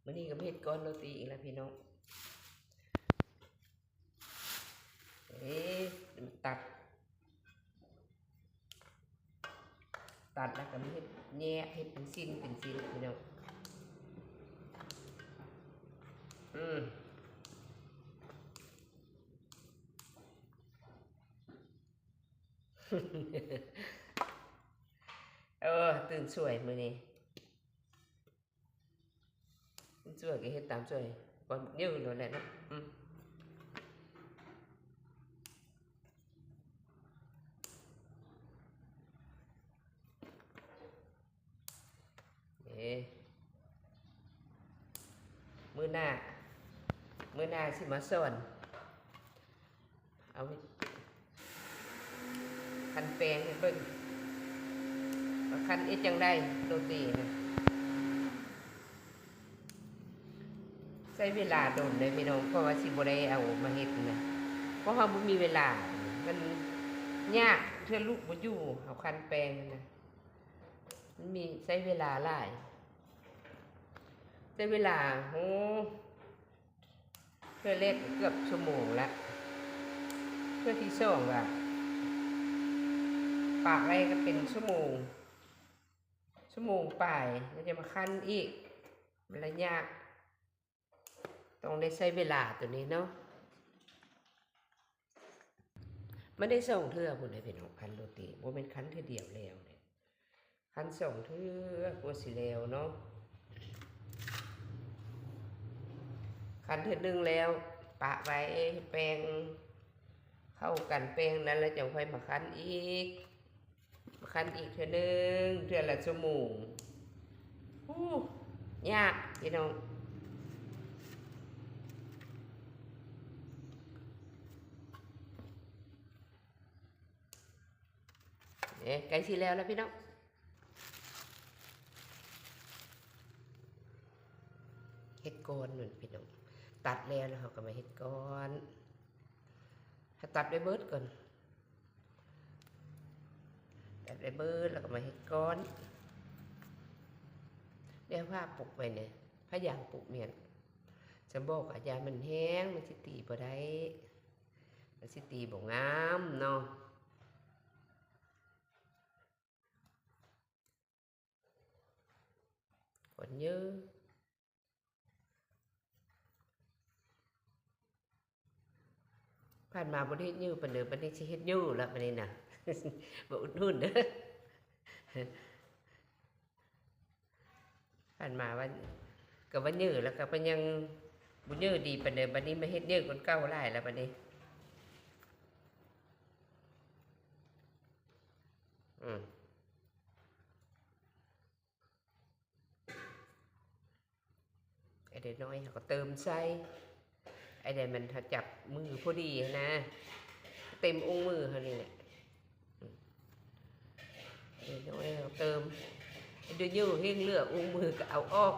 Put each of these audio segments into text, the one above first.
ມື້ນີ້ກໍມາເຮັດກ້ອນໂຣຕີອີກແລ້ວພີ່ນ້ອງ. ເອີ ຕັດ ຕັດແລ້ວກໍມາເຮັດແຍກ ເຮັດເປັນຊິ້ນເປັນຊິ້ນພີ່ນ້ອງ. ອືມ ເອີ ຕື່ນສວຍມື້ນີ້. ສວຍກໍເຮັດຕາມສວຍ ກ່ອນເຢີໂລດແຫຼະເນາະ. ອືມ ເອີ ມື້ໜ້າ ມື້ໜ້າຊິມາສອນ ເອົາ ຄັນແປ້ງໃຫ້ເບິ່ງ ວ່າຄັນເຮັດຈັ່ງໃດໂຣຕີນະ. ໃຊ້ເວລາດົນເດ້ພີ່ນ້ອງ ເພາະວ່າຊິບໍ່ໄດ້ເອົາມາເຮັດນະ ເພາະເຮົາບໍ່ມີເວລາ ມັນຍາກ ເທື່ອລູກບໍ່ຢູ່ ເຮົາຄັນແປ້ງນະ ມັນມີ ໃຊ້ເວລາຫຼາຍ ໃຊ້ເວລາ ໂອ້ ເທື່ອແລກກໍເກືອບຊົ່ວໂມງລະ ເທື່ອທີສອງກໍປະໄວ້ກໍເປັນຊົ່ວໂມງ ຊົ່ວໂມງປາຍ ແລ້ວຈະມາຄັນອີກ ມັນລະຍາກ ຕ້ອງໄດ້ໃຊ້ເວລາໂຕນີ້ເນາະ. ມັນໄດ້ສອງເທື່ອພຸ້ນເດ້ພີ່ນ້ອງ ຄັນໂຣຕີ ບໍ່ແມ່ນຄັນເທື່ອດຽວແລ້ວເດ້ ຄັນສອງເທື່ອກວ່າຊິແລ້ວເນາະ. ຄັນເທື່ອໜຶ່ງແລ້ວ ປະໄວ້ໃຫ້ແປ້ງເຂົ້າກັນ ແປ້ງນັ້ນ ແລ້ວຈັ່ງຄ່ອຍມາຄັນອີກ ມາຄັນອີກເທື່ອໜຶ່ງ ເທື່ອລະຊົ່ວໂມງ. ໂອ້ ຍາກພີ່ນ້ອງ. ເອີ ໃກ້ຊິແລ້ວລະພີ່ນ້ອງ ເຮັດກ້ອນນັ້ນພີ່ນ້ອງ ຕັດແລ້ວ ແລ້ວເຮົາກໍມາເຮັດກ້ອນ ເຮົາຕັດໄວ້ເບິດກ່ອນ ຕັດໄວ້ເບິດ ແລ້ວກໍມາເຮັດກ້ອນ. ແລ້ວຜ້າປົກໄວ້ນີ້ ຜ້າຢາງປົກນີ້ ສຳບອກອາຈານ ມັນແຫ້ງ ມັນຊິຕີບໍ່ໄດ້ ມັນຊິຕີບໍ່ງາມເນາະ. ກ່ອນເຢີ ຜ່ານມາບໍ່ໄດ້ເຢີປານໃດ ບັດນີ້ຊິເຮັດເຢີລະ ບັດນີ້ນະ ບໍ່ອຸດໜູນເດີ. ຜ່ານມາວ່າ ກໍວ່າເຢີແລ້ວກໍຍັງບໍ່ເຢີດີປານໃດ ບັດນີ້ມາເຮັດເຢີກວ່າເກົ່າຫຼາຍແລ້ວບັດນີ້. ອືມ ໄອ້ໃດນ້ອຍເຮົາກໍເຕີມໃສ່ ໄອ້ໃດມັນ ເຮົາຈັບມືພໍດີຫັ້ນນະ ເຕັມອົງມືເຮົານີ້ແຫຼະ. ອືມ ໄອ້ໃດນ້ອຍເຮົາເຕີມ ໄອ້ໃດເຢີແຮງເຫຼືອອົງມືກໍເອົາອອກ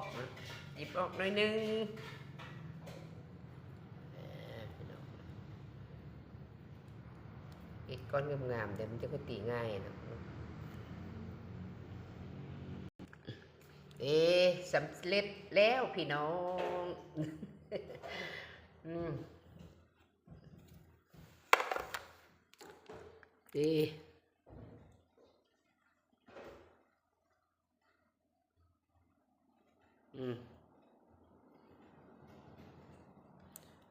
ຫຍິບອອກໜ້ອຍໜຶ່ງ. ເຮັດກ້ອນງາມໆ ເດ ມັນຈະຄ່ອຍຕີງ່າຍນະ. ເອ ສຳເລັດແລ້ວພີ່ນ້ອງ. ອືມ ເອ ອືມ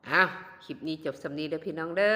ອ້າວ ຄລິບນີ້ຈົບສ່ຳນີ້ເດີພີ່ນ້ອງເດີ.